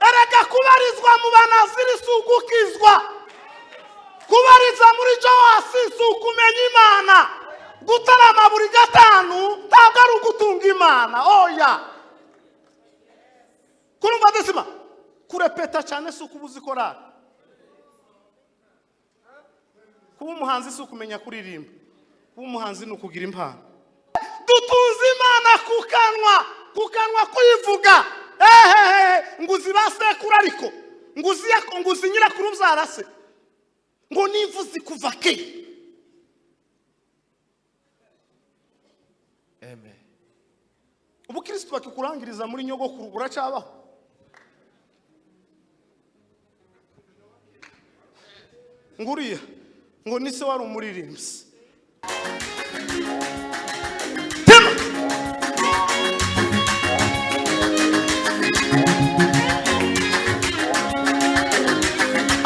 Erega kubarizwa mu Banaziri si ugukizwa, kubariza muri Jowasi si ukumenya Imana, gutarama buri gatanu ntabwo ari ugutunga Imana. Oya, kurumva desima kurepeta cyane si ukuba uzi korari, kuba umuhanzi si ukumenya kuririmba, kuba umuhanzi ni ukugira impano. Dutunze Imana ku kanwa, ku kanwa kuyivuga. Ehehe, ngo uzi ba sekuru, ariko ngo uzi nyirakuru ubyara se, ngo nivuze kuva ke. Amen. Ubukristo bakikurangiriza muri nyogokuru buracyabaho. Nguriya ngo ni se wari umuririmbyi. Tema!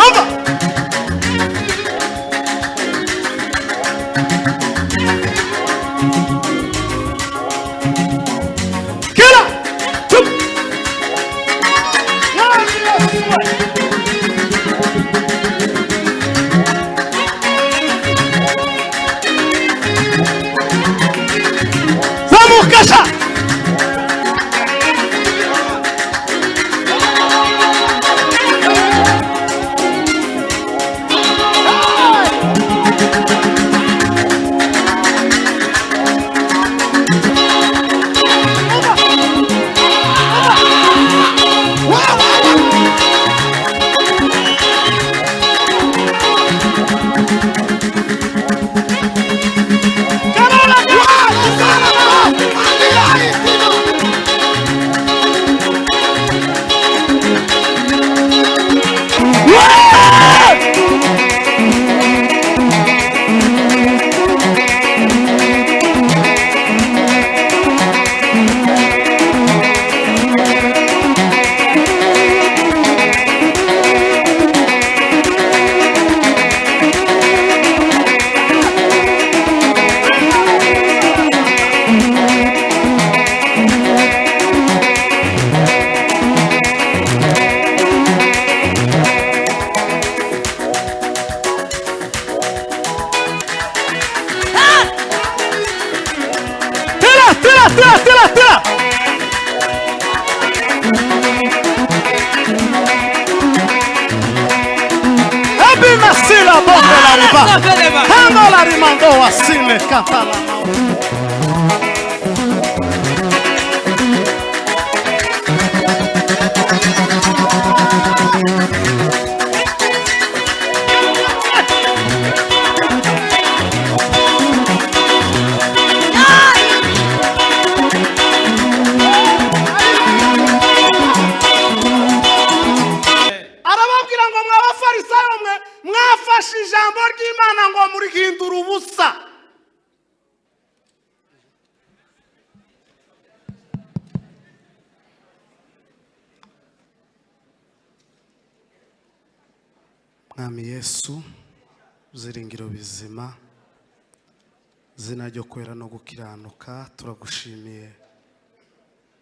Amba! Kila! Tup! Mwami Yesu we! Zamukasha! Tera, tera, tera, tera, tera! Ebi masila bombe la riba. Hando la rimando asile katala. Arababwira ngo mwa Bafarisayo mwe, mwafashe ijambo ry'Imana ngo murihindura ubusa. Mwami Yesu, byiringiro bizima, zina ryo kwera no gukiranuka, turagushimiye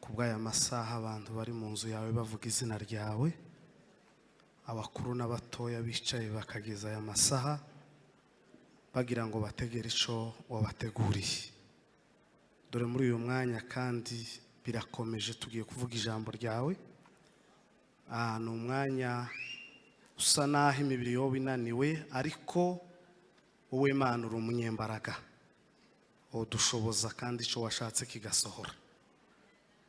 kubw'aya masaha abantu bari mu nzu yawe bavuga izina ryawe, abakuru n'abatoya bicaye bakageza aya masaha bagira ngo bategere ico wabateguriye. Dore muri uyu mwanya kandi birakomeje, tugiye kuvuga ijambo ryawe. Ni umwanya usa naho imibiri yoba inaniwe, ariko wowe Imana uri umunyembaraga, udushoboza kandi ico washatse kigasohora.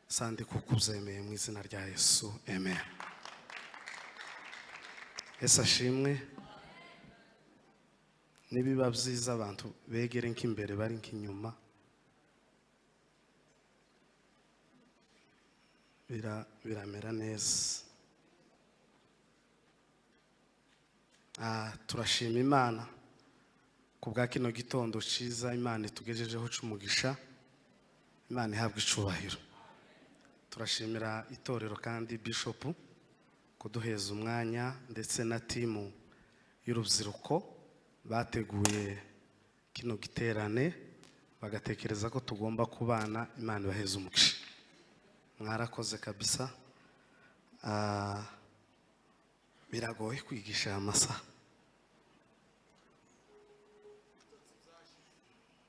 Sandi kuko ubyemeye mu izina rya Yesu, amen. Yesu ashimwe. Nibiba byiza abantu begere nk'imbere bari nk'inyuma, biramera neza. Turashima Imana ku bwa kino gitondo ciza Imana itugejejeho c'umugisha. Imana ihabwa icubahiro. Turashimira itorero kandi Bishop kuduheza umwanya, ndetse na timu y'urubyiruko bateguye kino giterane bagatekereza ko tugomba kubana. Imana ibaheze umugisha, mwarakoze kabisa. Biragoye kwigisha aya masaha,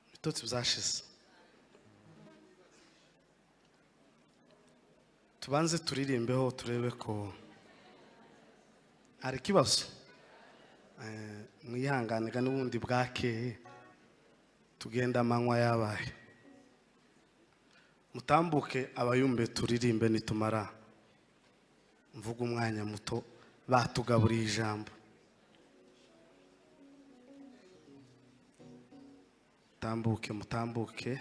ibitotsi byashize. Tubanze turirimbeho turebe ko hari ikibazo. Mwihanganira n'ubundi bwakeye tugenda amanywa yabaye. Mutambuke abayumbe turirimbe, nitumara mvuga umwanya muto batugaburiye ijambo. Mutambuke, mutambuke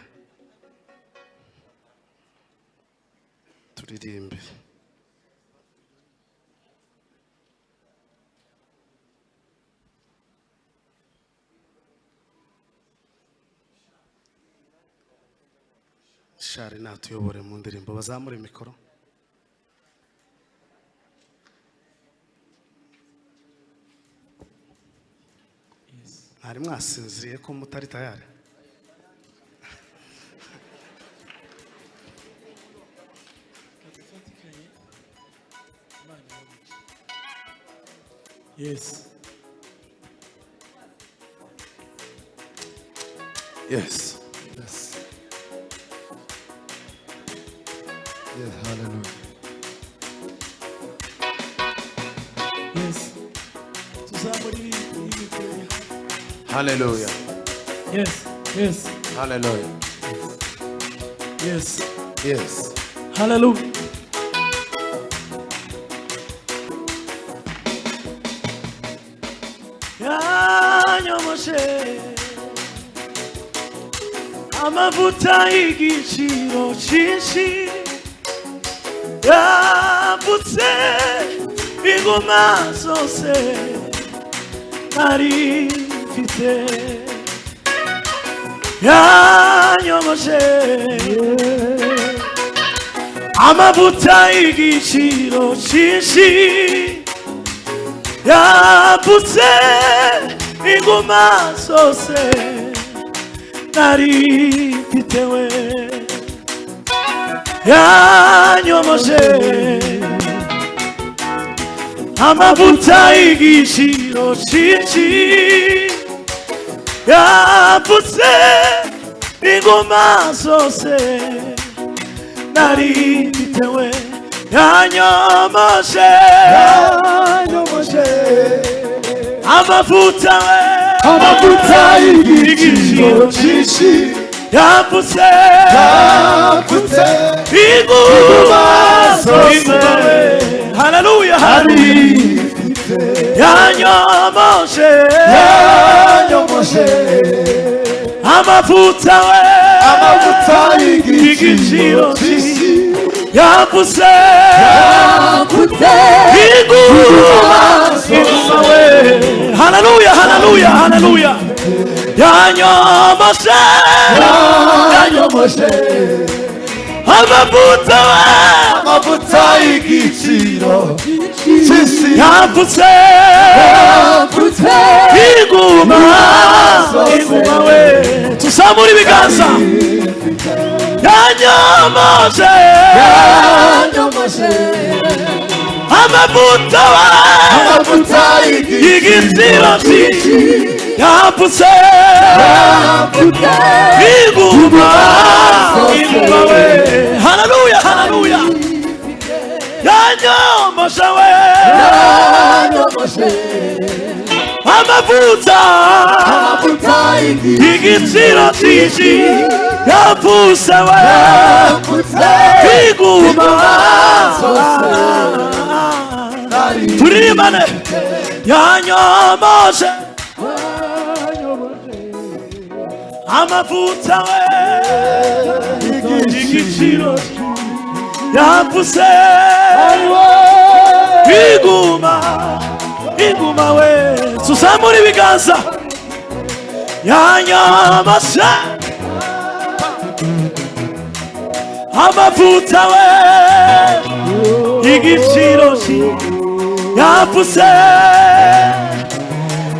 turirimbe. Shari natuyobore mu ndirimbo, bazamure mikoro. Mwari mwasinziriye ko mutari tayari? Yes. Yes. Yes. Yes, hallelujah. Yes. Tuzamuri imikoro. Hallelujah. Yes. Yes. Hallelujah. Yes. Yes. Hallelujah. Yanyomoshe amavuta y'igiciro cyinshi yapfutse inguma zose nari mfite. Yanyomoshe amavuta y'igiciro cyinshi yapfutse inguma zose nari mfite we. Yanyomoshe amavuta y'igiciro cyinshi yapfutse inguma zose nari mfite we. Yanyomoshe, Yanyomoshe amavuta we, amavuta y'igiciro cyinshi yapfutse, yapfutse inguma zose. Hallelujah, hallelujah. Yanyomoshe, yanyomoshe amavuta we, amavuta y'igiciro cyinshi yapfutse, yapfutse inguma zose we. Hallelujah, hallelujah, hallelujah. Yanyomoshe, yanyomoshe amavuta we, amavuta y'igiciro cyinshi yapfutse, yapfutse inguma, inguma we. Tuzamure ibiganza. Yanyomoshe, yanyomoshe amavuta we, amavuta y'igiciro cyinshi yapfutse, yapfutse inguma, inguma we. Hallelujah, hallelujah. Yanyomoshe we, yanyomoshe amavuta amavuta y'igiciro cyinshi yapfutse we, yapfutse inguma. Turirimbane. Yanyomoshe amavuta we, igiciro yapfutse, inguma, inguma we. Tuzamure ibiganza. Yanyomoshe amavuta we, igiciro yapfutse,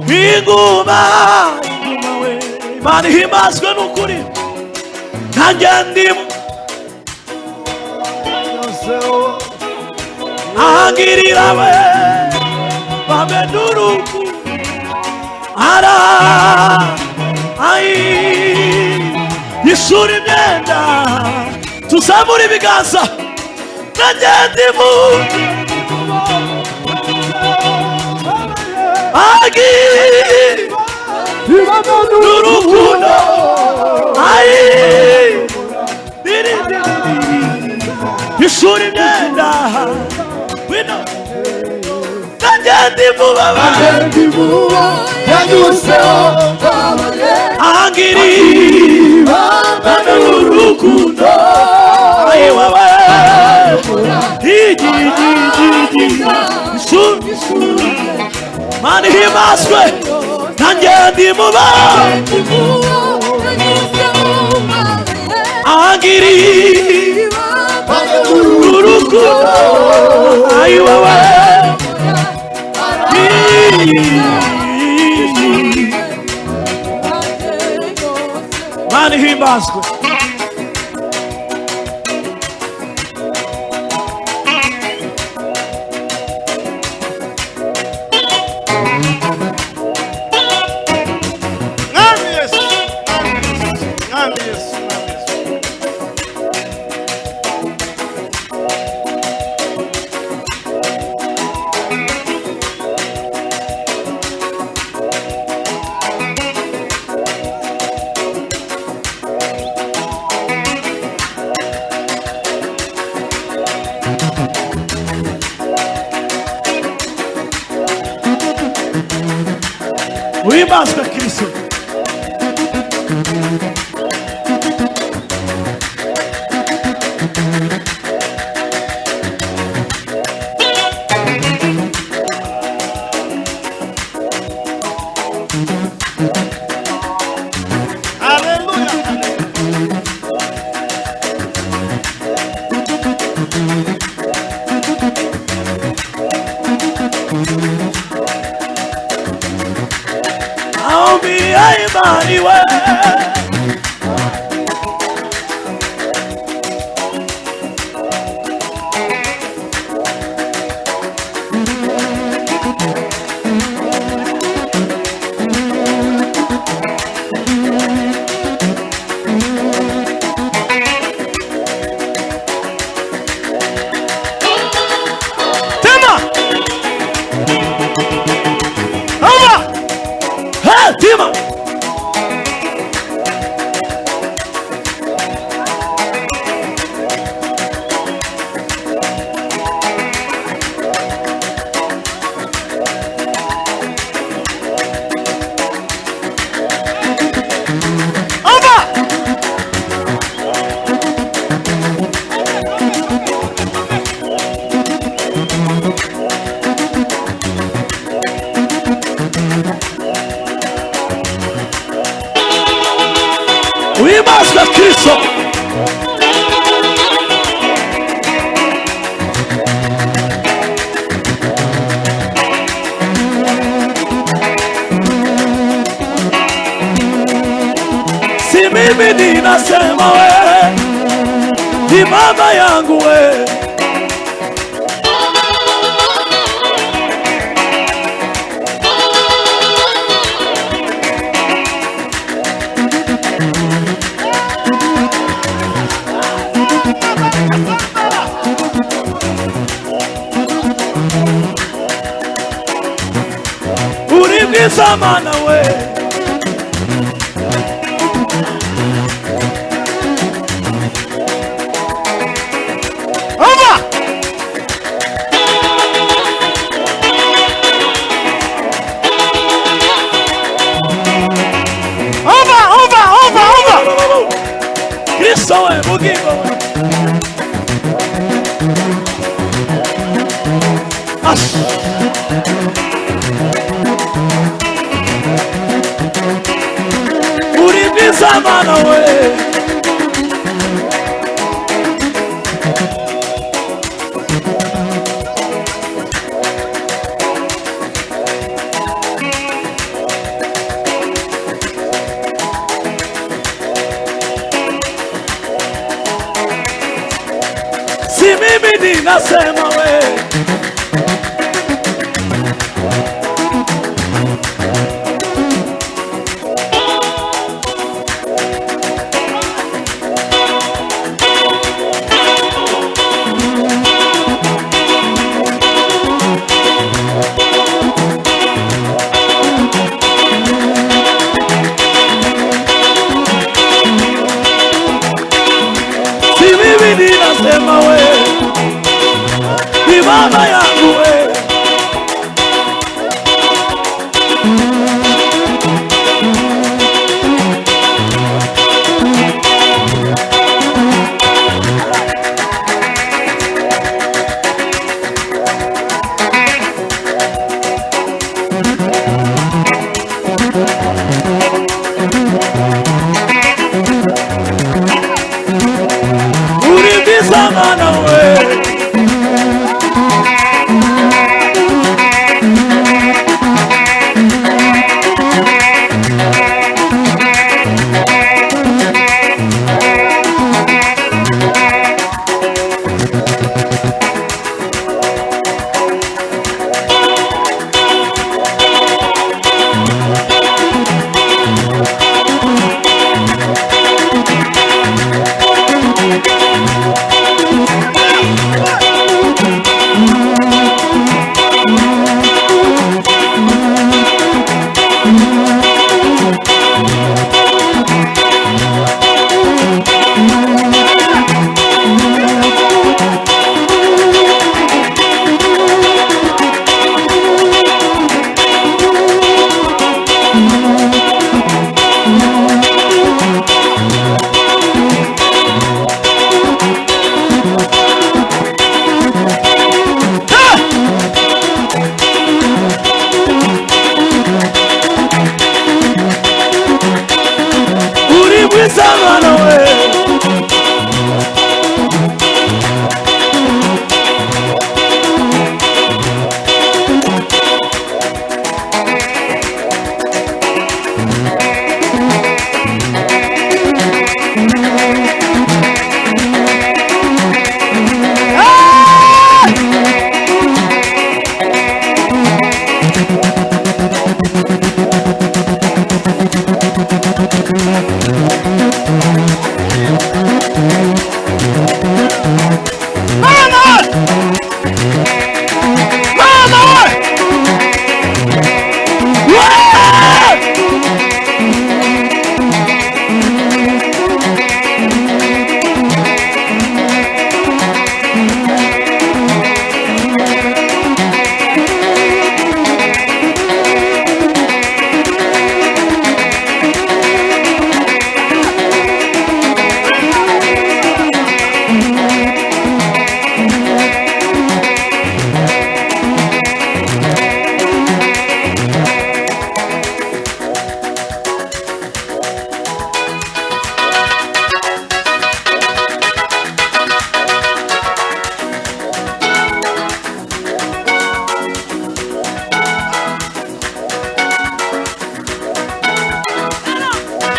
inguma, inguma we. Imana ihimbazwe n'ukuri, nanjye ndimo. Angirira we bamenuruku ara ai yishura imyenda tuzamura ibiganza nagende mu agi n'urukundo ai yishura imyenda wino nagende mu baba angiri n'urukundo ai wawe Mani himaswe nanjye ndi muba angiri urukundo ai wawe Mani himaswe. Mwami Yesu, Mwami Yesu, Mwami Yesu. Uhimbazwe Kristo. Haleluya. Aombi aimaniwe Tema! Ama! Hey, Tima! Ama! Uhimbazwe Kristo. Si mimi ninasema we, ni mama yangu we. Uri mwiza mana we. Ova! Ova, ova, ova, ova. Kristo we bugingo we. Ash. Uri mwiza mana we. Si mimi ninasema we. wangu we. Uri mwiza mana we. Uri mwiza mana we. Mana we! We!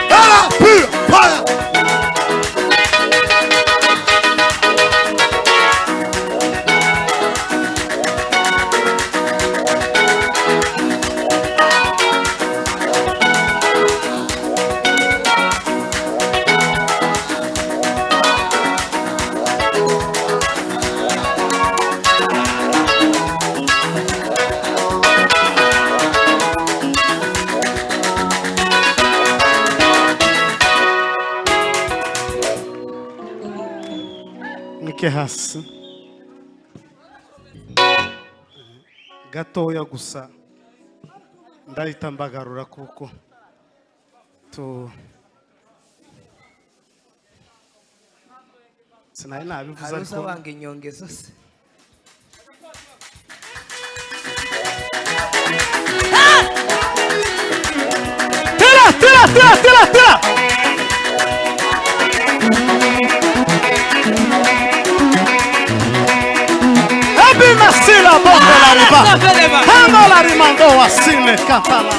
Para, pura, para. Mwike hasi gatoya gusa, ndahita mbagarura kuko tu sinari nabivuze. Hari Ariko uzabanga inyongezo se? Tira, tira, tira, tira, tira. Ebi nasila bongo la riba hano la rimando asile katala.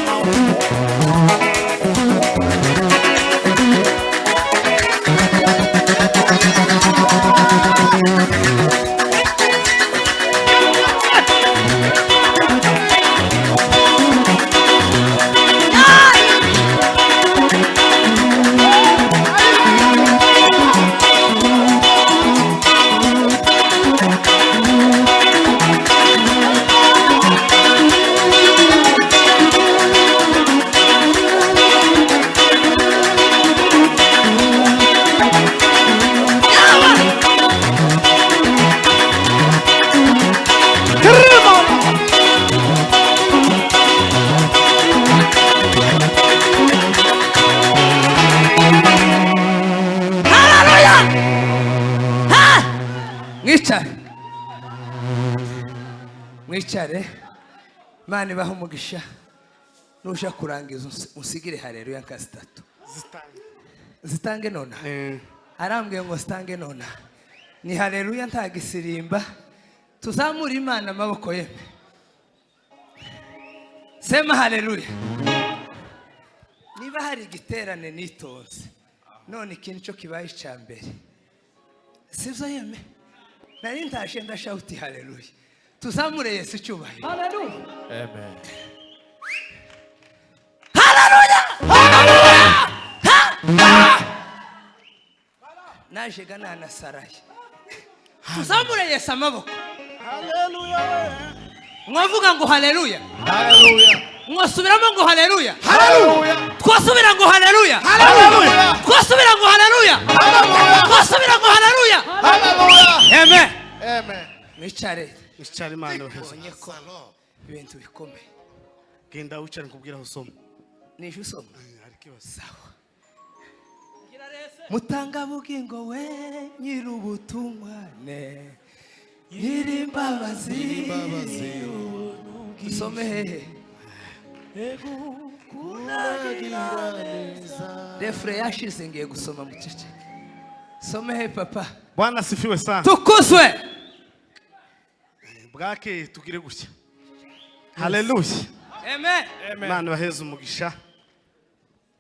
Tira. Mwicare. Imana ibahe umugisha. Nuja kurangiza unsigire haleluya nka zitatu. Zitange. Zitange nonaha? Eh. Arambwiye ngo zitange nonaha. Ni haleluya, nta gisirimba. Tuzamure Imana amaboko yeme. Sema haleluya. Niba hari igiterane nitonze, none iki nicyo kibaye icya mbere, sibyo? Yeme, nari ntashe ndashawuti haleluya. Tuzamure Yesu icyubahiro. Amen. Haleluya! Naje ga nanasaraye. Tuzamure Yesu amaboko. Mwavuga ngo haleluya? Haleluya. Mwasubiramo ngo haleluya? Haleluya. Twasubira ngo haleluya? Haleluya. Twasubira ngo haleluya? Haleluya. Twasubira ngo haleluya? Haleluya. Amen. Amen. Mwicare. Mwicare, Imana ibaheze. Mbonye ko ibintu bikomeye. Genda wicare, nkubwire aho usoma. Nije usoma? Hari ikibazo? Sawa. Mutangabugingo we, nyir'ubutungane, nyir'imbabazi. Dusome hehe? Refrain yashize, ngiye gusoma muceceke. Some he, papa? Bwana asifiwe sana. Tukuzwe. Bwakeye, tugire gutya. Haleluya. Amen. Imana ibaheze umugisha.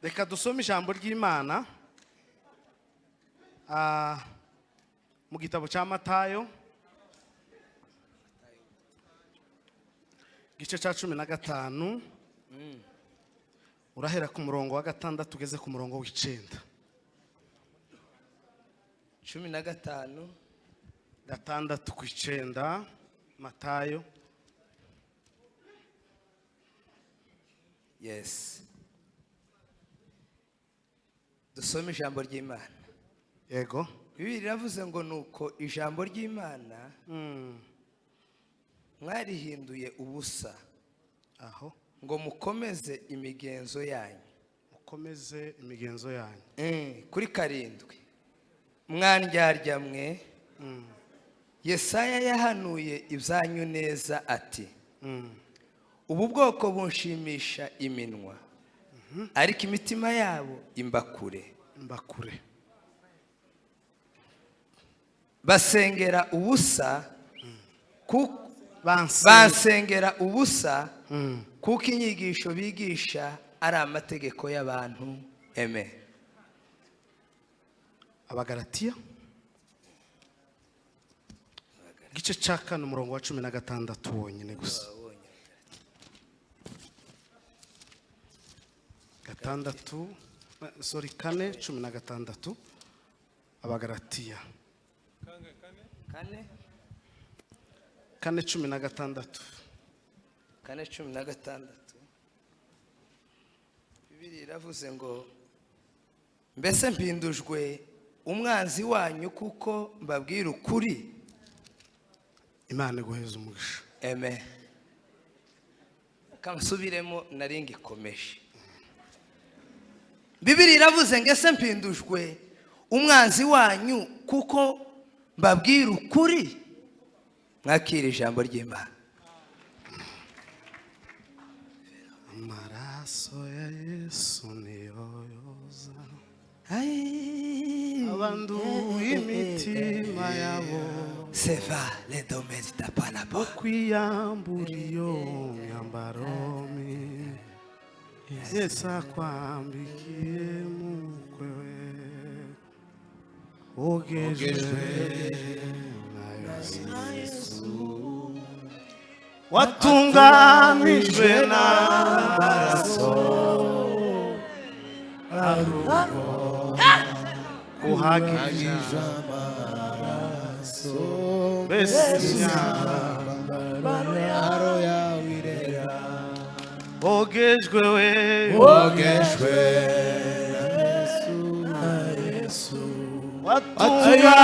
Reka dusome ijambo ry'Imana mu gitabo cya Matayo, igice cya 15, urahera ku murongo wa 6 ugeze ku murongo wa 9. 15. 6 ku 9, Matayo. Yes, dusome ijambo ry'Imana. Yego. Bibiliya iravuze ngo: "Nuko ijambo ry'Imana mwarihinduye ubusa Aho. ngo mukomeze imigenzo yanyu." Mukomeze imigenzo yanyu. Kuri 7: "Mwandyarya mwe, Yesaya yahanuye ibyanyu neza ati: 'Ubu bwoko bunshimisha iminwa, ariko imitima yabo imba kure.'" Mbakure. "Basengera ubusa Banse. Bansengera ubusa, kuko inyigisho bigisha ari amategeko y'abantu." Amen. Abagalatiya, igice cya 4, umurongo wa 16 wonyine gusa. 6, sorry, 4, 16, Abagalatiya. 4. 4, 16. 4, 16. Bibiliya iravuze ngo: "Mbese mpindujwe umwanzi wanyu kuko mbabwira ukuri?" Imana iguheza umugisha. Amen. Kansubiremo, nari ngikomeje. Bibiliya iravuze ngo: "Ese mpindujwe umwanzi wanyu kuko mbabwira ukuri?" Mwakira ijambo ry'Imana. Amaraso ya Yesu niyo yoza Ay, abanduye imitima yabo. Seva le domaine tapalabo. Kwiyambura iyo myambaro mibi, Yesu akwambikiye mukwe we, wogejwe na Yesu, watunganijwe n'amaraso, kuhagije amaraso, mbese imyambaro yawe irera. Wogejwe we. Wogejwe na Yesu. Watunga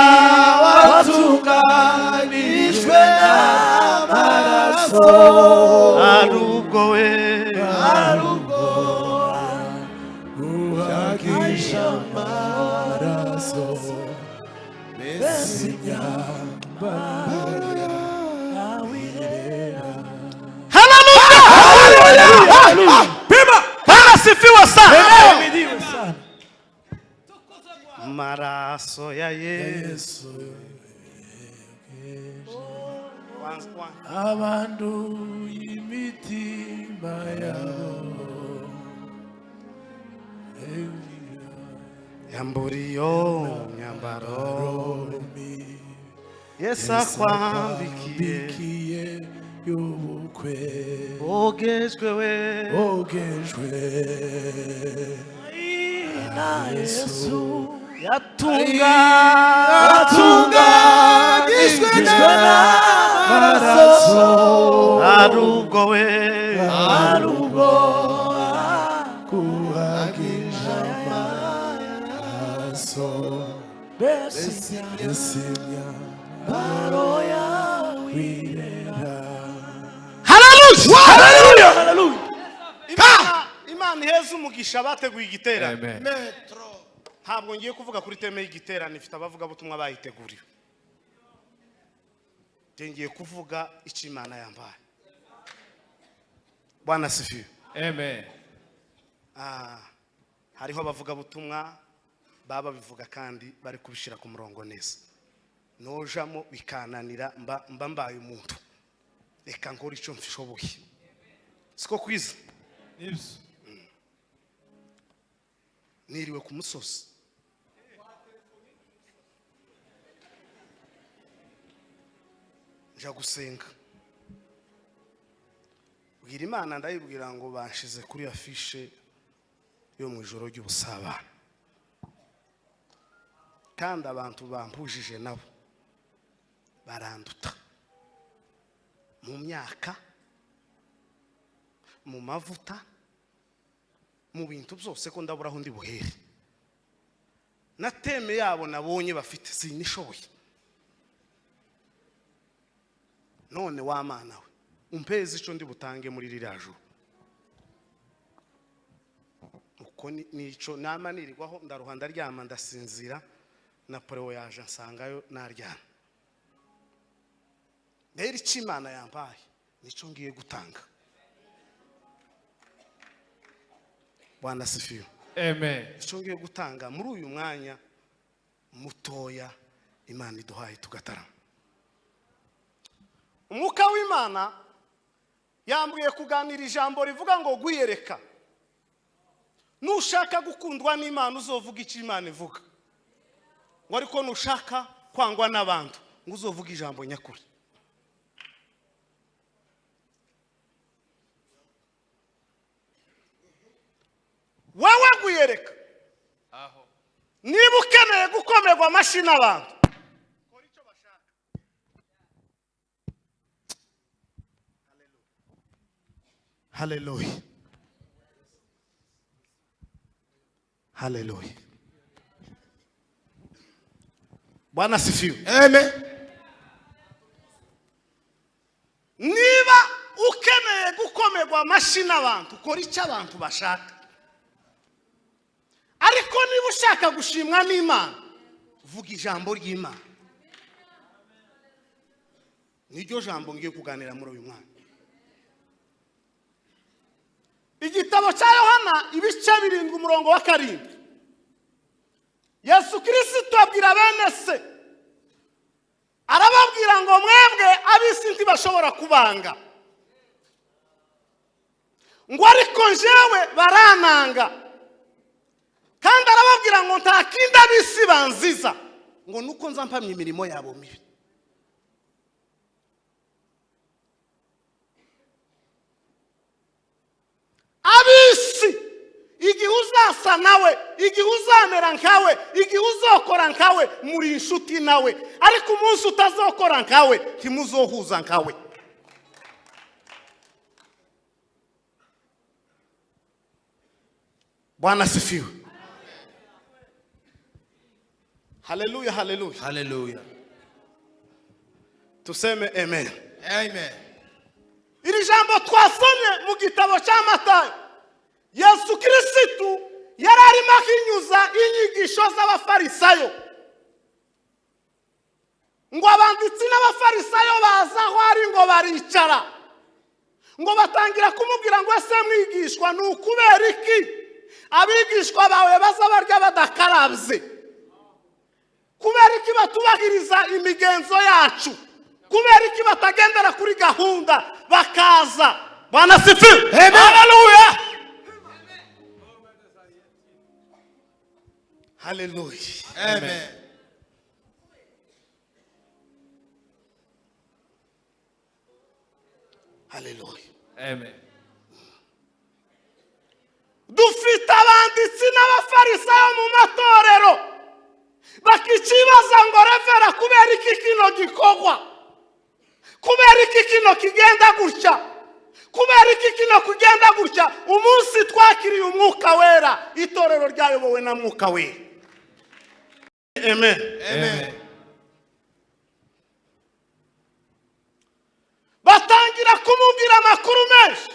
Watunganijwe n'amaraso. Ari ubwo we. Arubwo uhagije amaraso, mbese imyambaro yawe irera. Amaraso ya Yesu. Yesu abanduye imitima yabo. Yambura iyo myambaro Yesu akwambikiye. Bikiye y'ubukwe. Ogejwe we. Ogejwe Na Yesu. Yatunga Atunganyijwe n'amaraso. Arubwo we. Arubwo kuhagije amaraso. Mbese Imyambaro yawe wirera. Haleluya. Haleluya. Imana iheze umugisha abateguye igiterane. Ntabwo ngiye kuvuga kuri thème y'igiterane, ifite abavugabutumwa bayiteguriwe. Njye ngiye kuvuga icyo Imana yambaye. Bwana asifiwe. Amen. Ah, hariho abavugabutumwa baba babivuga kandi bari kubishyira ku murongo neza. Nojamo bikananira, mba mbaye umuntu. Reka nkore icyo nshoboye, siko kwiza. Nibyo. Niriwe ku musozi, nja gusenga, bwira Imana, ndayibwira ngo banshize kuri affiche yo mu ijoro ry'ubusabane, kandi abantu bampujije nabo baranduta mu myaka, mu mavuta, mu bintu byose, ko ndabura aho ndi buhere na thème yabo nabonye bafite sinishoboye. None wa Mana we, umpeze icyo ndi butange muri ririya joro. Uko nico nama nirirwaho, ndaruha, ndaryama, ndasinzira. Napoleon yaje ansangayo naryama. Rero icyo Imana yampaye nicyo ngiye gutanga. Bwana asifiwe. Amen. Icyo ngiye gutanga muri uyu mwanya mutoya Imana iduhaye tugatarama, Umwuka w'Imana yambwiye kuganira ijambo rivuga ngo gwiyereka. Nushaka gukundwa n'Imana, uzovuga icyo Imana ivuga, ngo ariko nushaka kwangwa n'abantu, ngo uzovuge ijambo nyakuri. Wowe gwiyereka. Aho. Niba ukeneye gukomerwa amashyi n'abantu, kora icyo bashaka. Haleluya, haleluya! Bwana asifiwe. Amen. Niba ukeneye gukomerwa amashyi n'abantu, kora icyo abantu bashaka, ariko niba ushaka gushimwa n'Imana, vuga ijambo ry'Imana. Niryo jambo ngiye kuganira muri uyu mwanya. Igitabo cya Yohana, ibice 7, umurongo wa 7, Yesu Kirisito abwira bene se, arababwira ngo: "Mwebwe ab'isi ntibashobora kubanga," ngo, "ariko njyewe barananga." Kandi arababwira ngo nta kindi ab'isi banziza, ngo nuko nza mpamya imirimo yabo mibi. Ab'isi, igihe uzasa nawe, igihe uzamera nkawe, igihe uzokora nkawe, muri inshuti nawe, ariko umunsi utazokora nkawe, ntimuzohuza nkawe. Bwana asifiwe. Haleluya, haleluya! Hallelujah. Tuseme amen. Amen. Iri jambo twasomye mu gitabo cya Matayo, Yesu Kirisitu yari arimo akinyuza inyigisho z'Abafarisayo, ngo abanditsi n'Abafarisayo baza aho ari, ngo baricara, ngo batangira kumubwira ngo: "Ese mwigishwa, ni ukubera iki abigishwa bawe baza barya badakarabye?" Kubera iki batubahiriza imigenzo yacu? Kubera iki batagendera kuri gahunda bakaza? Bwana sifiwe. Haleluya. Haleluya. Amen. Haleluya. Amen. Dufite abanditsi n'abafarisayo mu matorero bakikibaza ngo revera kubera iki kino gikorwa, kubera iki kino kigenda gutya, kubera iki kino kugenda gutya. Umunsi twakiriye umwuka wera, itorero ryayobowe na mwuka wera. Amen. Amen. Batangira kumubwira amakuru menshi.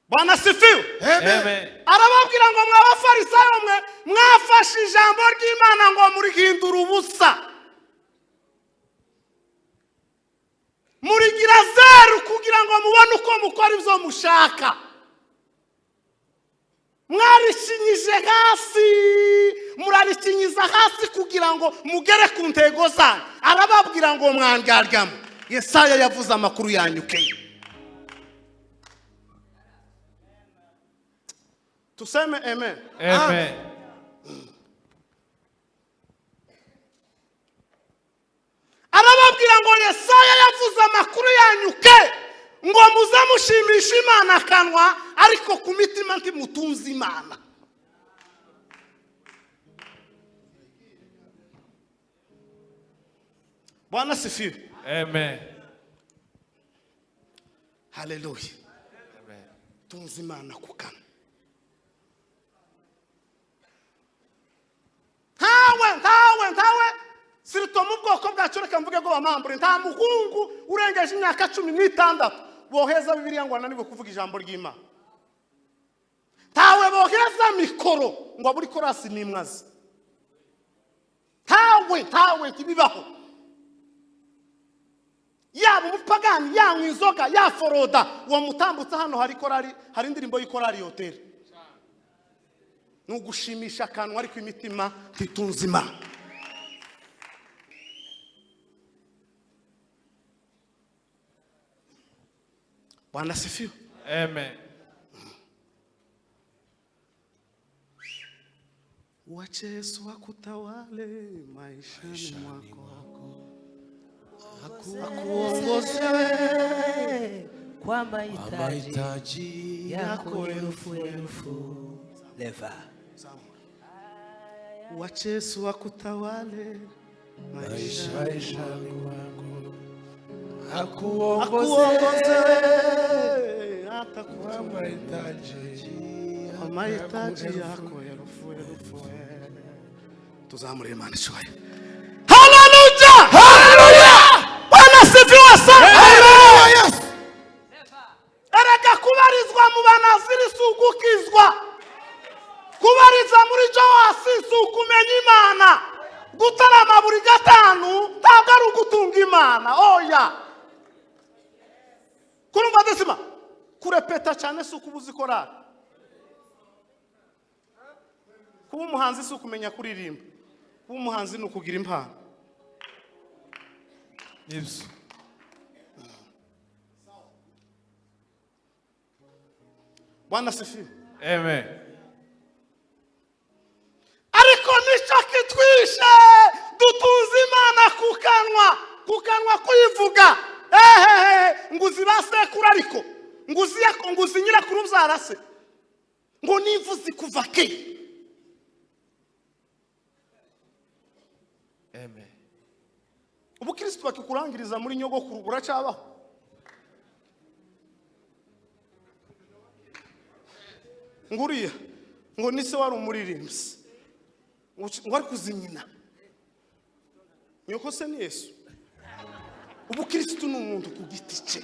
Bwana sifiwe. Amen. Arababwira ngo mwa bafarisayo mwe mwafashe ijambo ry'Imana ngo murihindura ubusa, murigira zeru kugira ngo mubone uko mukora ibyo mushaka. Mwarishinyije hasi, murarishinyiza hasi kugira ngo mugere ku ntego zanyu. Arababwira ngo mwangaryamo. Yesaya yavuze amakuru yanyu ke. Tuseme amen. Amen. Arababwira ngo Yesaya yavuze amakuru yanyu ke, ngo muzamushimisha Imana akanwa, ariko ku mitima ntimutunze Imana. Bwana sifiwe. Amen. Haleluya. Tunze Imana ku kanwa. Ntawe sirito mu bwoko bwacu, reka mvuge ngo bamambure, nta muhungu urengeje imyaka 16 boheza Bibiliya ngo ananirwe kuvuga ijambo ry'Imana. Ntawe boheza mikoro ngo aburi korasi n'imwazi. Ntawe ntibibaho. Yaba umupagani, yanywa inzoga, yaforoda, uwo mutambutse hano hari korari, hari indirimbo y'ikorari yoteri. Nugushimisha akanwa ariko imitima ntitunze Imana. Bwana sifiwe. Amen. Wache Yesu akutawale maishani mwako, akuongoze kwa mahitaji yako elfu elfu. Leva. Wache Yesu akutawale maishani mwako, akuongoze hata kwa mahitaji yako elfu elfu. Tuzamure Imana ishoye. Haleluya! Haleluya! Bwana sifiwe sana. Haleluya. Erega kubarizwa mu banaziri si ugukizwa, kubariza muri Joasi si ukumenya Imana, gutarama buri gatanu ntabwo ari ugutunga Imana. Oya. Kurumva desima kurepeta cyane si ukubuza ikorari, kuba umuhanzi si ukumenya kuririmba, kuba umuhanzi ni ukugira impano. Nibyo. Bwana sifiwe. Amen. Ariko nicyo kitwishe, dutunze Imana ku kanwa kuyivuga. Ehehe, nguzi basekuru ariko nguzi nyirakuru ubyara se, ngo nivuze kuva ke. Amen. Ubukristo bakikurangiriza muri nyogokuru buracabaho. Nguriya ngo nise wari umuririmbyi, ngo ari kuzimina nyoko se ni Yesu. Ubukristo ni umuntu ku giti cye.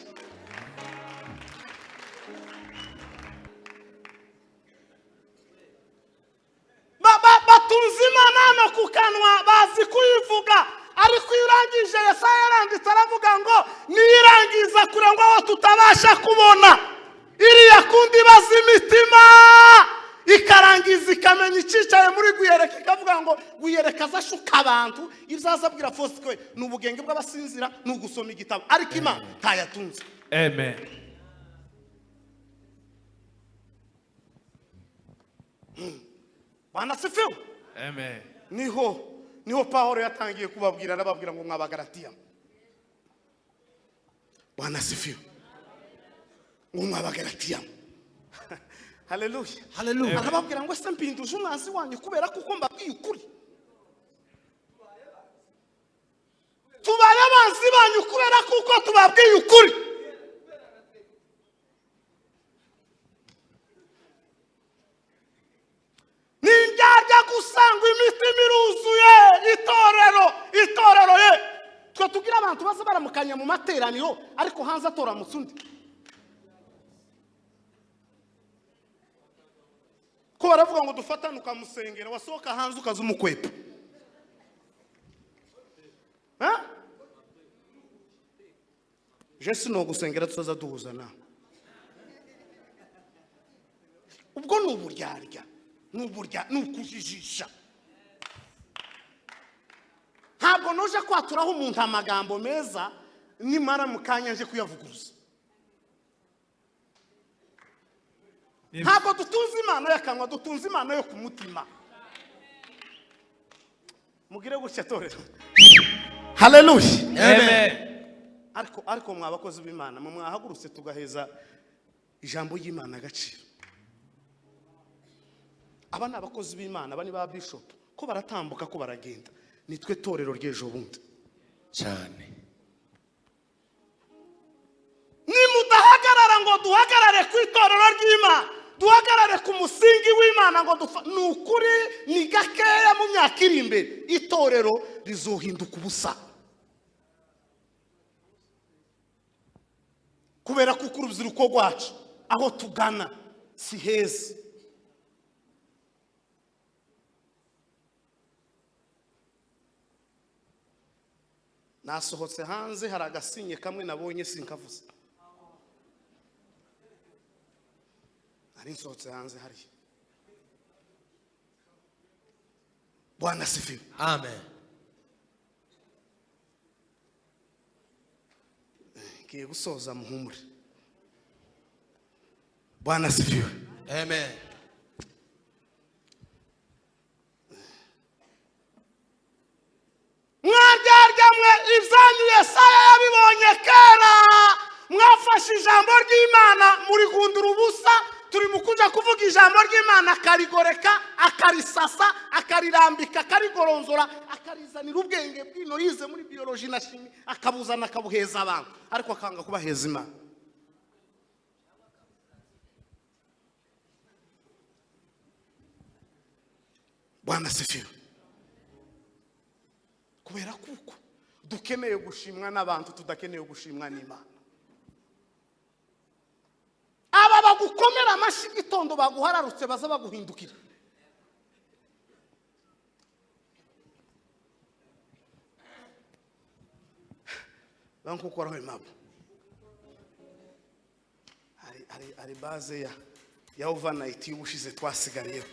Batunze Imana hano ku kanwa, bazi kuyivuga, ariko iyo urangije Yesaya yaranditse aravuga ngo niyirangiza kure ngo aho tutabasha kubona, iriya kundi baza imitima. Ikarangiza ikamenya icyicaye muri Gwiyereka, ikavuga ngo Gwiyereka azashuka abantu, ibyo azabwira Fosike ni ubugenge bw'abasinzira, ni ugusoma igitabo, ariko Imana ntayatunze. Amen. Bwana asifiwe. Amen. Niho Pawulo yatangiye kubabwira, arababwira ngo mwabagaratiya. Bwana asifiwe. Ngo mwabagaratiya. Haleluya. Haleluya. Arababwira ngo ese mpinduje umwanzi wanyu kubera kuko mbabwiye ukuri. Tubaye abanzi banyu kubera kuko tubabwiye ukuri. Nindyarya gusanga imitima iruzuye itorero, itorero ye. Twe tugira abantu baza baramukanya mu materaniro, ariko hanze atoramutse undi. Ko baravuga ngo dufatane ukamusengera, wasohoka hanze ukaza umukwepa. Ha? Je sinogusengera tuzaza duhuza nawe. Ubwo ni uburyarya, ni uburya, ni ukujijisha. Ntabwo noje kwaturaho umuntu amagambo meza nimara mu kanya nje kuyavuguruza. Ntabwo dutunze Imana y'akanwa, dutunze Imana yo ku mutima. Mugire gutya torero. Haleluya. Amen. Ariko mwa bakozi b'Imana, mwe mwahagurutse tugaheza ijambo ry'Imana agaciro. Aba ni abakozi b'Imana, aba ni ba bishop, ko baratambuka, ko baragenda. Nitwe torero ry'ejo bundi cyane. Nimudahagarara ngo duhagarare ku itorero ry'Imana, duhagarare ku musingi w'Imana ngo dufa, ni ukuri ni gakeya mu myaka iri imbere itorero rizohinduka ubusa. Kubera kuko urubyiruko rwacu aho tugana si heza. Nasohotse hanze hari agasinye kamwe nabonye sinkavuze. Nari nsohotse hanze hariya. Bwana asifiwe. Amen. Ngiye gusoza muhumure. Bwana asifiwe. Amen. Mwaryarya mwe ibyanyu Yesaya yabibonye kera. Mwafashe ijambo ry'Imana murigundura ubusa. Turi mu kuja kuvuga ijambo ry'Imana akarigoreka, akarisasa, akarirambika, akarigoronzora, akarizanira ubwenge bw'ino yize muri biologie na chimie, akabuzana akabuheza abantu, ariko akanga kubaheza Imana. Bwana asifiwe. Kubera kuko dukeneye gushimwa n'abantu, tudakeneye gushimwa n'Imana. Aba bagukomera amashyi igitondo baguhararutse baza baguhindukira. Bankukoraho impamvu. Hari base ya overnight y'ubushize twasigariyeho.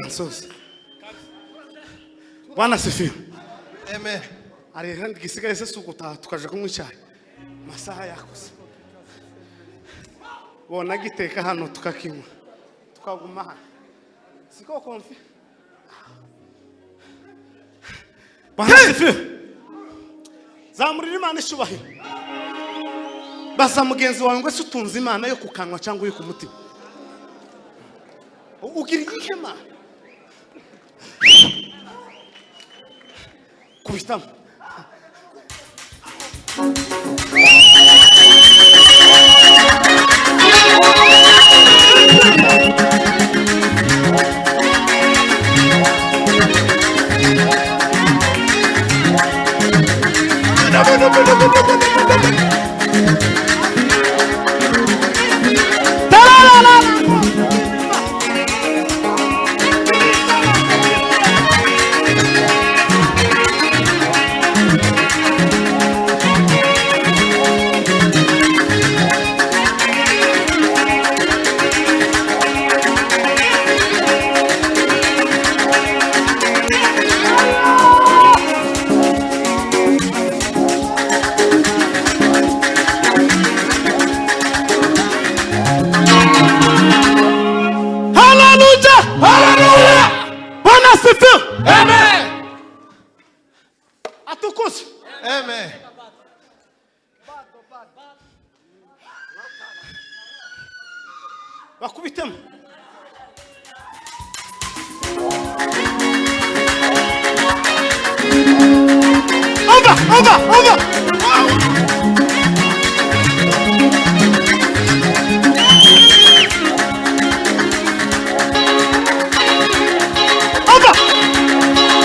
Nsoze. Bwana asifiwe. Amen. Hari kandi gisigaye se si ugutaha tukaja kunywa icyayi. Amasaha yakoze. Bona giteka hano tukakinywa. Tukaguma hano. Siko konfi. Bwana asifiwe. Zamurira Imana icyubahiro. Baza mugenzi wawe ngo se utunze Imana yo ku kanwa cyangwa yo ku mutima. Ugira iyihe Mana? Kubitamo. Hallelujah! Hallelujah! Bwana asifiwe. Amen. Atukuzwe. Amen. Bakubitemo. Ova, ova, ova. Ova.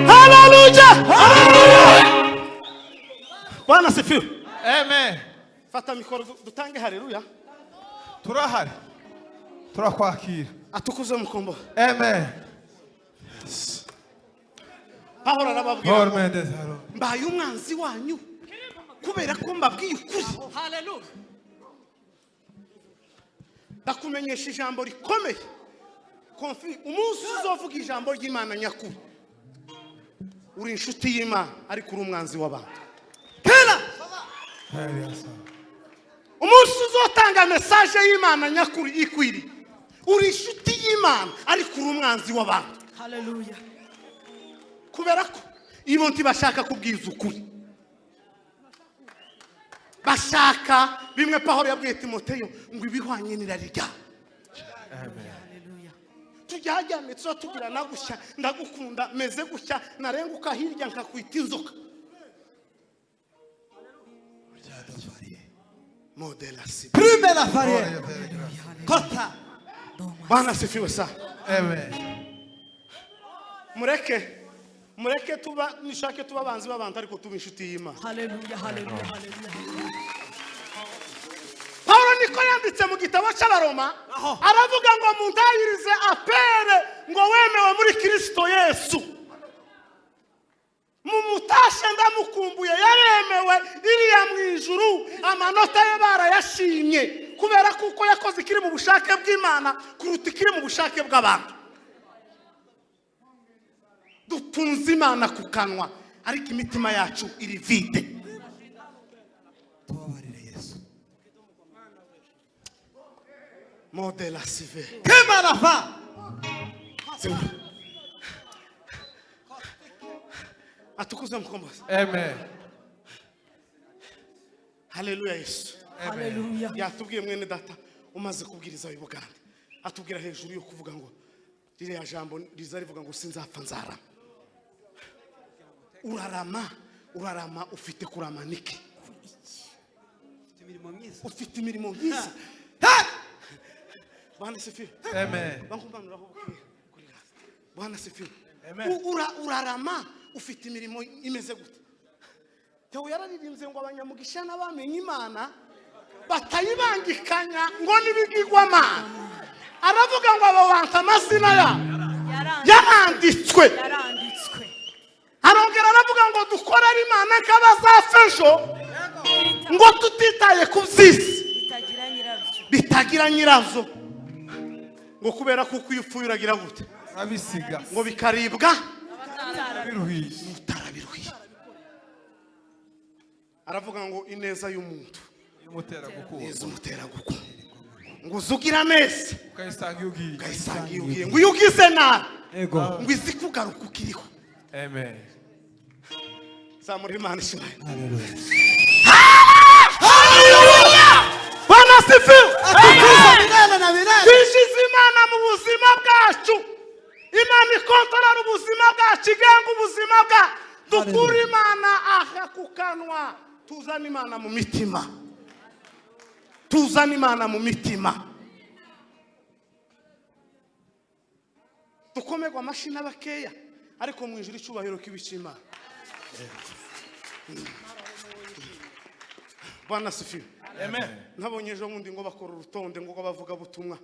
Hallelujah! Hallelujah! Bwana asifiwe. Amen. Fata mikoro dutange haleluya. Turahari. Turakwakira. Atukuzwe mukombo. Amen. Pawulo arababwira Paul ngo, Mendes haro. mbaye umwanzi wanyu kubera ko mbabwiye ukuri. Hallelujah. Ndakumenyesha ijambo rikomeye. Konfi umunsi uzovuga ijambo ry'Imana nyakuri. Uri inshuti y'Imana ariko uri umwanzi w'abantu. Kera umunsi uzotanga message y'Imana nyakuri ikwiriye. Uri inshuti y'Imana ariko uri umwanzi w'abantu. Hallelujah. Kubera ko ibo ntibashaka kubwiza ukuri. Bashaka bimwe Pawulo yabwiye Timoteyo ngo ibihwanye n'irari ryabo. Hallelujah. Tujyajyane tuba tugira na gushya ndagukunda meze gushya narenguka hirya nkakwita inzoka. Modela si. Prime la farine. Kota. Bwana asifiwe sana. Amen. Mureke tuba nishake tuba abanzi b'abantu ariko tuba inshuti y'Imana. Hallelujah. Hallelujah. Hallelujah. Paulo niko yanditse mu gitabo cy'Abaroma aravuga ngo muntahirize apere ngo wemewe muri Kristo Yesu. Mumutashe ndamukumbuye yaremewe iriya mu ijuru amanota ye barayashimye kubera kuko yakoze ikiri mu bushake bw'Imana kuruta ikiri mu bushake bw'abantu. Dutunze Imana ku kanwa ariko imitima yacu iri vide. Tubabarire Yesu. Modela sive. Kemarafa. Atukuzwe mkombozi. Amen. Haleluya Yesu. Haleluya. Yatubwiye mwene data umaze kubwiriza i Buganda. Atubwira hejuru yo kuvuga ngo ririya jambo riza rivuga ngo sinzapfa nzarama. Urarama, urarama ufite kurama niki? Ufite imirimo myiza. Bwana sifiwe. Amen. Bankumbanura bukiye kuri rasi. Bwana sifiwe. Amen. Urarama ufite imirimo imeze gute? Theo yararirimbye ngo abanyamugisha n'abamenye Imana batayibangikanya ngo nibigirwamana. Aravuga ngo abo bantu amazina yabo yaranditswe. Yaranditswe. Arongera aravuga ngo dukorere Imana nk'abazapfa ejo, ngo tutitaye ku by'isi bitagira nyirabyo. Bitagira nyirazo. Ngo kubera kuko iyo upfuye uragira gute? Urabisiga. Ngo bikaribwa Biruhiye. Utarabiruhiye. Aravuga ngo ineza y'umuntu Imutera gukunda. Ineza umutera gukunda. Ngo uzugira neza Ukayisanga iyo ugiye. Ukayisanga iyo ugiye. Ngo iyo ugize nabi Ego. ngo izi kugaruka ukiriho. Amen. Zamura Imana ishimwe. Haleluya. Haleluya. Bwana sifiwe. Atukuzwe milele na milele. Twinjiza Imana mu buzima bwacu. Imana ikontorora ubuzima bwacu, igenga ubuzima bwacu. Dukura Imana aha ku kanwa, tuzana Imana mu mitima. Tuzana Imana mu mitima. Dukomerwa amashyi n'abakeya, ariko mu ijuru icyubahiro k'ibishima. Bwana sifiwe. Amen. Nabonye ejo bundi ngo bakora urutonde ngo bavuga butumwa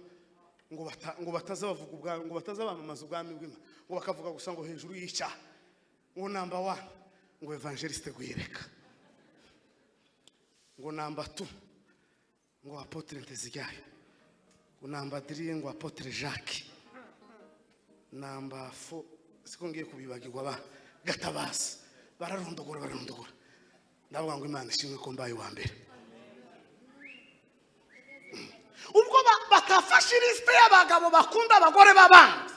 ngo bataza bavuga ubwami, ngo bataza bamamaza ubwami bw'Imana, ngo bakavuga gusa ngo hejuru y'icyaha, ngo number 1 ngo evangeliste Gwireka, ngo number 2 ngo apotre Nteziryayo, ngo number 3 ngo apotre Jacques, number 4 siko ngiye kubibagirwa ba Gatabazi. Bararondogora bararondogora. Ndavuga ngo Imana ishimwe ko mbaye wa mbere. Ubwo batafashe liste y'abagabo bakunda abagore b'abandi.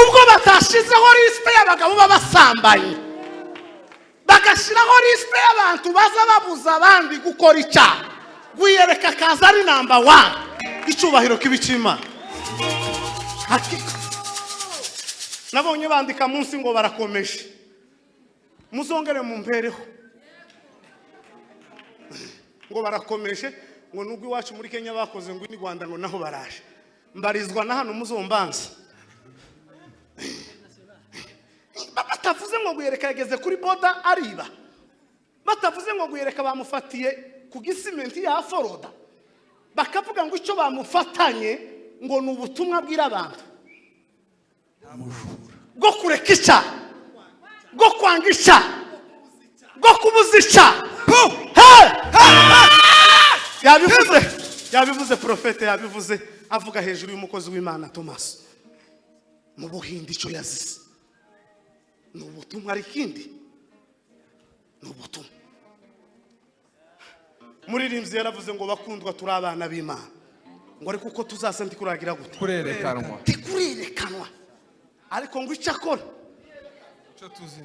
Ubwo batashizeho liste y'abagabo b'abasambanyi, bagashiraho liste y'abantu baza babuza abandi gukora icyaha, Gwiyereka kaza ari number 1. Icyubahiro k'ibicima. Nabonye bandika munsi ngo barakomeje. Muzongere mumpereho. Ngo barakomeje, ngo nubwo iwacu muri Kenya bakoze ngo ni Rwanda ngo naho baraje. Mbarizwa na hano muzombanza. Batavuze ngo Gwiyereka yageze kuri boda ariba. Batavuze ngo Gwiyereka bamufatiye ku gisimenti ya Foroda. Bakavuga ngo icyo bamufatanye ngo ni ubutumwa bwira abantu. Bwo kureka icyaha, bwo kwanga icyaha, bwo kubuza icyaha. Yabivuze, yabivuze profete, yabivuze avuga hejuru y'umukozi w'Imana Thomas. Mu Buhindi icyo yazize ni ubutumwa, ari ikindi ni ubutumwa. Muririmbyi yaravuze ngo bakundwa turi abana b'Imana, ngo ariko uko tuzasa ntikuragira gute? Kurerekanwa. Tikurerekanwa. Ariko ngo icyo akora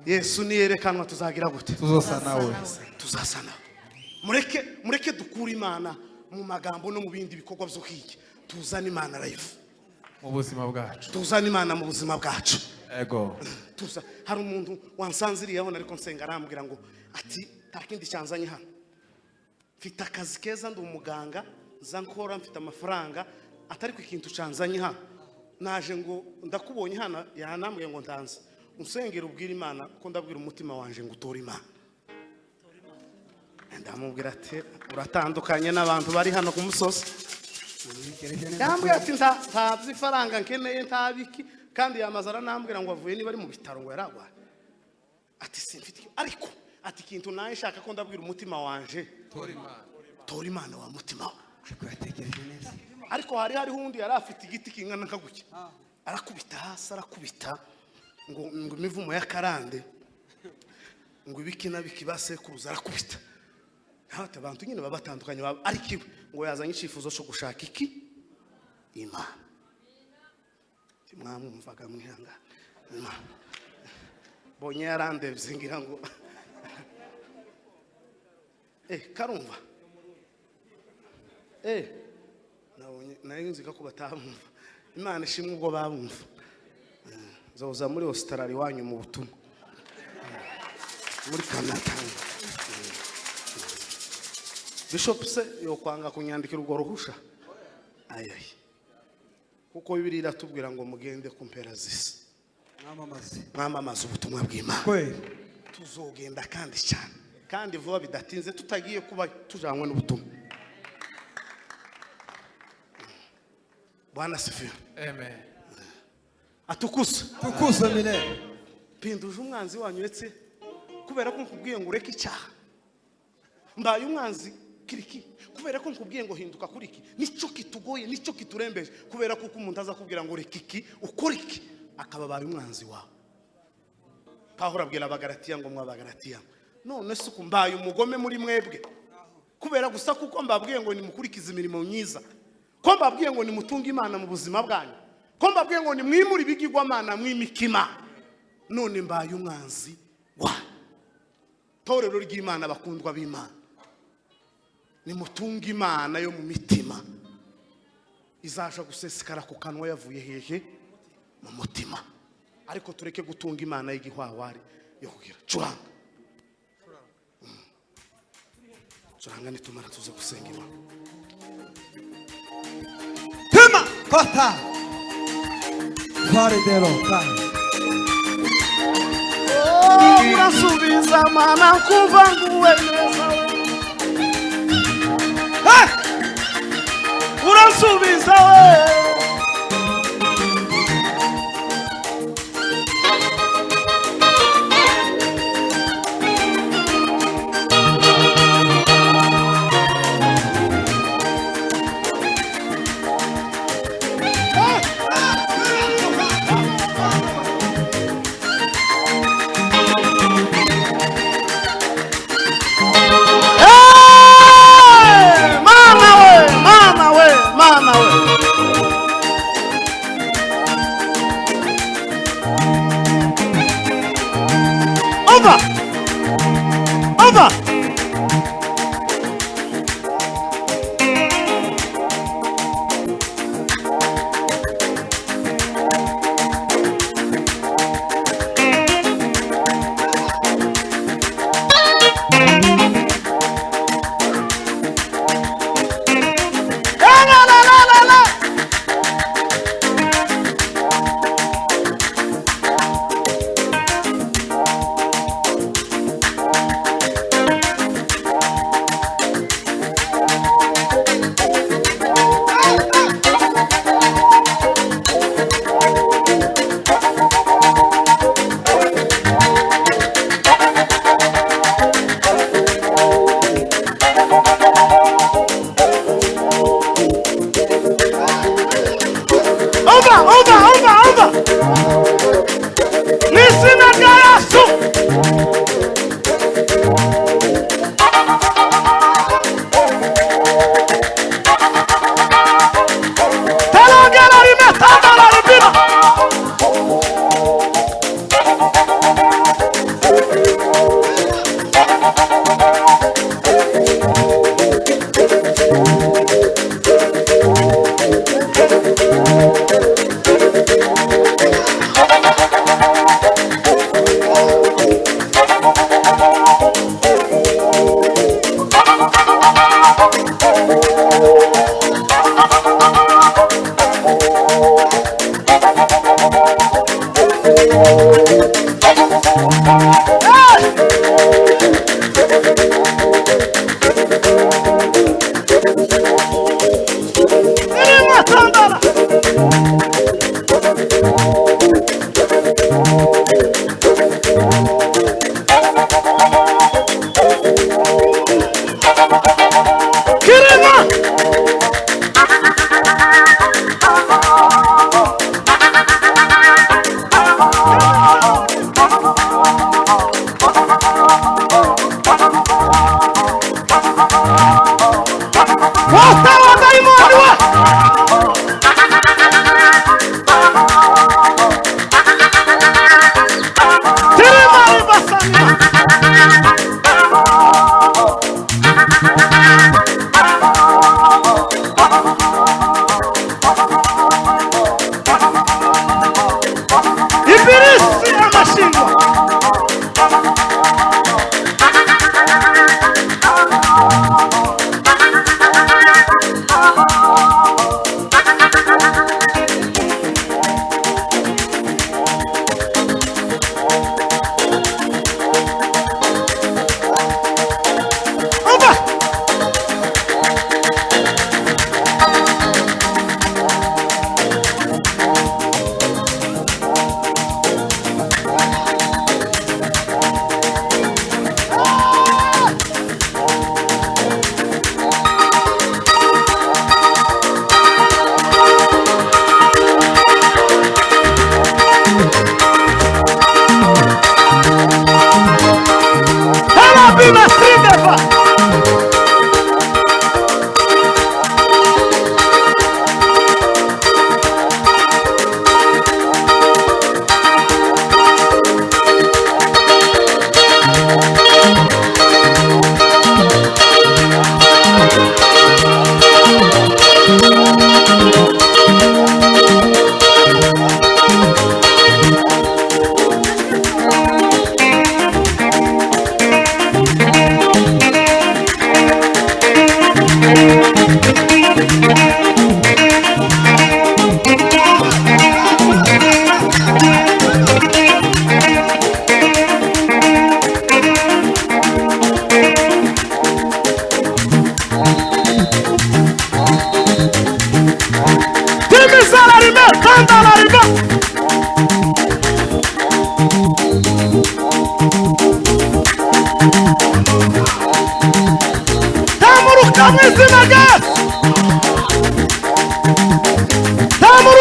Yesu niyerekanwa tuzagira gute? Tuzosa nawe. Tuzasa nawe. Mureke, mureke dukure Imana mu magambo no mu bindi bikorwa byo hirya. Tuzane Imana live mu buzima bwacu. Tuzane Imana mu buzima bwacu. Ego. Tuza. Hari umuntu wansanziriyeho ariko nsenga arambwira ngo ati nta kindi cyanzanye hano. Mfite akazi keza, ndi umuganga, nza nkora mfite amafaranga, atari ku kintu cyanzanye hano. Naje ngo ndakubonye hano, yanambwiye ngo ndanze. Unsengera ubwira Imana ko ndabwira umutima wanje ngo utore Imana. Ndamubwira ati uratandukanye n'abantu bari hano ku musozi. Yambwiye ati nta by'ifaranga nkeneye, nta biki, kandi yamaze aranambwira ngo avuye niba ari mu bitaro ngo yaragwaye. Ati simfite, ariko ati ikintu naye nshaka ko ndabwira umutima wanje Tora Imana. Tora Imana wa mutima we. Ariko yatekereje neza. Ariko hari hariho undi yari afite igiti kingana nka gutya. Arakubita hasi, arakubita ngo imivumo y'akarande, ngo ibiki na biki basekuruza, arakubita. Hata abantu nyine baba batandukanye ariko iwe ngo yazanye icyifuzo cyo gushaka iki? Imana. Mwamwumvaga mwihanga. Imana. Bonye yarandebye ngira ngo karumva. Nabonye nari nzi ko batamwumva. Imana ishimwe ubwo babumva. Nzoza muri Australia wanyu mu butumwa. Muri Canada. Bishop se yokwanga kunyandikira urwo ruhusha. Ayayi. Kuko Bibiliya iratubwira ngo mugende ku mpera z'isi. Mwamamaze ubutumwa bw'Imana. Tuzogenda kandi cyane. Kandi vuba bidatinze tutagiye kuba tujanywe n'ubutumwa. Bwana asifiwe. Amen. Atukuse. Tukuse milele. Pinduje umwanzi wanyu etse kubera ko nkubwiye ngo ureke icyaha. Mbaye umwanzi kiriki kubera ko nkubwiye ngo hinduka kuri iki. Nico kitugoye, nico kiturembeje kubera ko umuntu azakubwira ngo reka iki, ukora iki, akaba abaye umwanzi wawe. Pawulo abwira Abagalatiya ngo mwabagalatiya, none se uku mbaye umugome muri mwebwe kubera gusa kuko mbabwiye ngo nimukurikize imirimo myiza, ko mbabwiye ngo nimutunge Imana mu buzima bwanyu, ko mbabwiye ngo nimwimure ibigirwamana mwimike Imana, none mbaye umwanzi wa torero ry'Imana. Bakundwa b'Imana, nimutunge Imana yo mu mitima izaja gusesekara ku kanwa yavuye hehe? Mu mutima. Ariko tureke gutunga Imana y'igihwahwari yo kugira curanga. Curanga nitumara tuze gusenga Imana. Tema kota. Faridero ka. Urasubiza mana kuva nguwe neza. Urasubiza we. Mana we, mana we, mana we.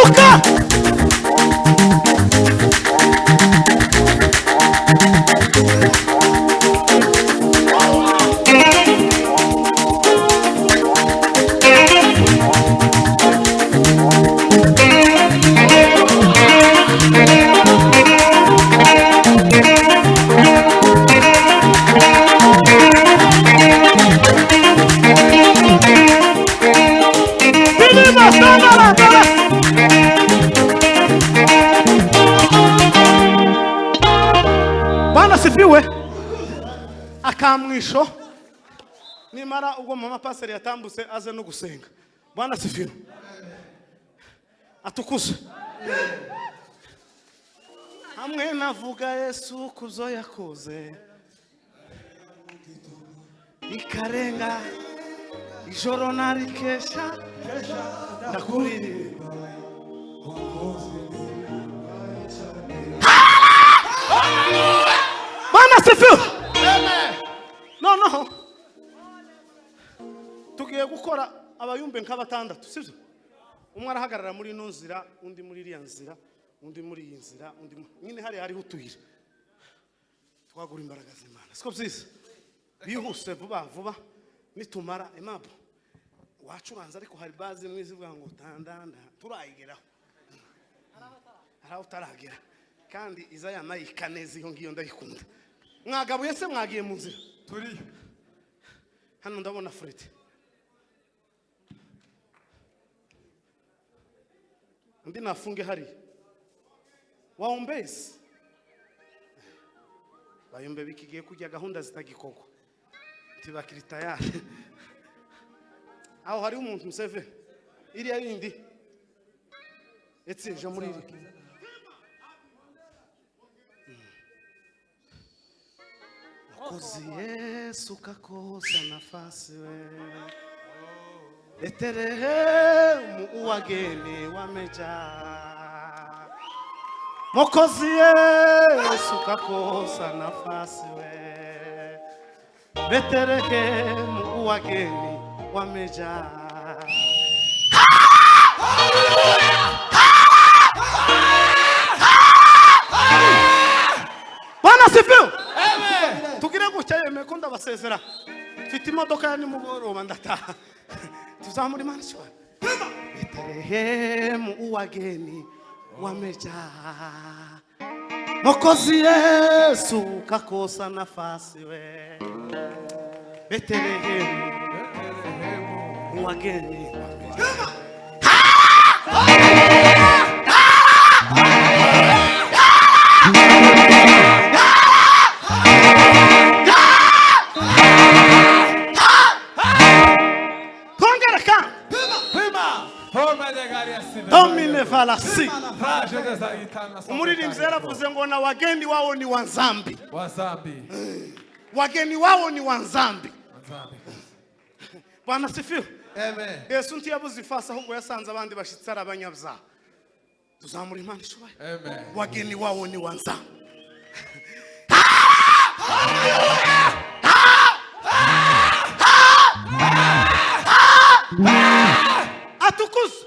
Haguruka. Pilima, toma, toma. Bwana sifiwe. Akamwisho nimara ubwo mama paseri yatambutse aze no gusenga. Bwana sifiwe. Atukuze. Hamwe navuga Yesu kuzo yakoze. Ikarenga ijoro narikesha ndakuririmba. Bwana sifiwe. Noneho tugiye gukora abayumbe nka batandatu, sibyo? Umwe arahagarara muri ino nzira, undi muri iriya nzira, undi muri iyi nzira, undi nyine hariya hariho utuyira. Twagura imbaraga z'Imana. Siko byiza? Bihuse vuba vuba nitumara emabo wacuranze, ariko hari bazi imwe izivuga ngo tandanda turayigeraho. Hari aho utaragera kandi iza yanayika neza, iyo ngiyo ndayikunda. Mwagabuye se mwagiye mu nzira? Turiyo. Hano ndabona Fred. Undi nafunge hariya. Waombezi. Bayumbe bikigiye kujya gahunda zitagikogwa. Tibakiri tayari. Aho hari umuntu Museveni. Iriya yindi. Etse je muri iri. Mwokozi Yesu kakosa nafasi we. Betelehemu uwageni wamejaa. Mwokozi Yesu kakosa nafasi we. Betelehemu uwageni wamejaa. Bwana sifiwe. Tugire gutya yemeye ko ndabasezera. Mfite imodoka ya nimugoroba ndataha. Tuzamura Imana ishobora. Betelehemu uwageni wamejaa. Mwokozi Yesu kakosa nafasi we. Betelehemu uwageni wamejaa. Twongere kandi. Domine valasi. Umuririmbyi yaravuze ngo na wageni wao ni wa Nzambi. Wazambi. Wageni wao ni wa Nzambi. Wazambi. Bwana sifiwe. Amen. Yesu ntiyabuze ifasi ahubwo yasanze abandi bashitsi ari abanyabyaha. Tuzamura Imana ishoboye. Amen. Wageni wao ni wa Nzambi. Atukuzwe.